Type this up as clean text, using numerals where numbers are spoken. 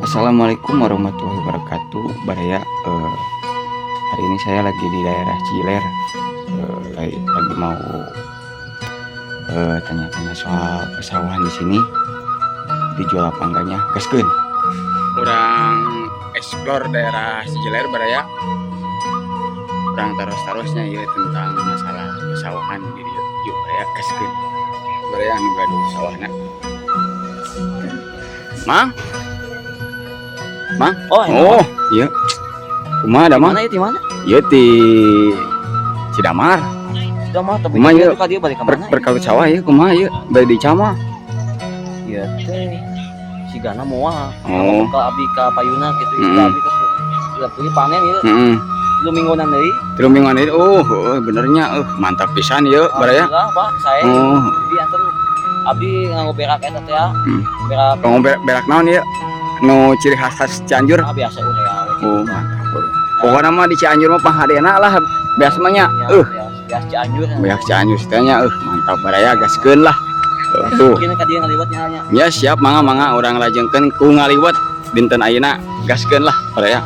Assalamualaikum warahmatullahi wabarakatuh. Baraya, hari ini saya lagi di daerah Cijiler, lagi mau tanya-tanya soal persawahan di sini. Dijual apa enggaknya? Gaskeun. Urang explore daerah Cijiler, baraya. Urang taros-tarosnya ya tentang masalah persawahan di dieu. Yuk, baraya, gaskeun. Baraya, anu gaduh sawahna. Mang? Mang? Oh, ini. Oh, iya. Kumaha da, Mang? Mana itu, di mana? Ieu ti Cidamar. Sudah mah, tapi Kumaha ieu? Ka dieu balik ka Per mana? Perkawit sawah ieu kumaha ieu? Bade dicamah. Ieu teh sigana moal. Oh. Ka abdi ka payuna gitu, ka abdi ke udah punya panen ieu. 3 mingguan deui. 3 mingguan ieu. Oh, heueuh, benernya. Mantap pisan ieu, baraya. Alhamdulillah, Pak, saya jadi anten abdi nganggo berak eta teh ya. Berak. Kamu berak, berak naon ieu? Nu ciri khas khas Cianjur. Ah, biasa urea we gitu. Oh, mantap. Pokoknya mah di Cianjur mah panghadena lah biasa mah nya. Ya, biasa Cianjur. Beak Cianjur teh nya, mantap, baraya, gaskeun lah. Tuh. Mungkin ka dieu ngaliwat nya. Ya siap, mangga mangga, urang lajengkeun ku ngaliwet dinten ayeuna, gaskeun lah, baraya.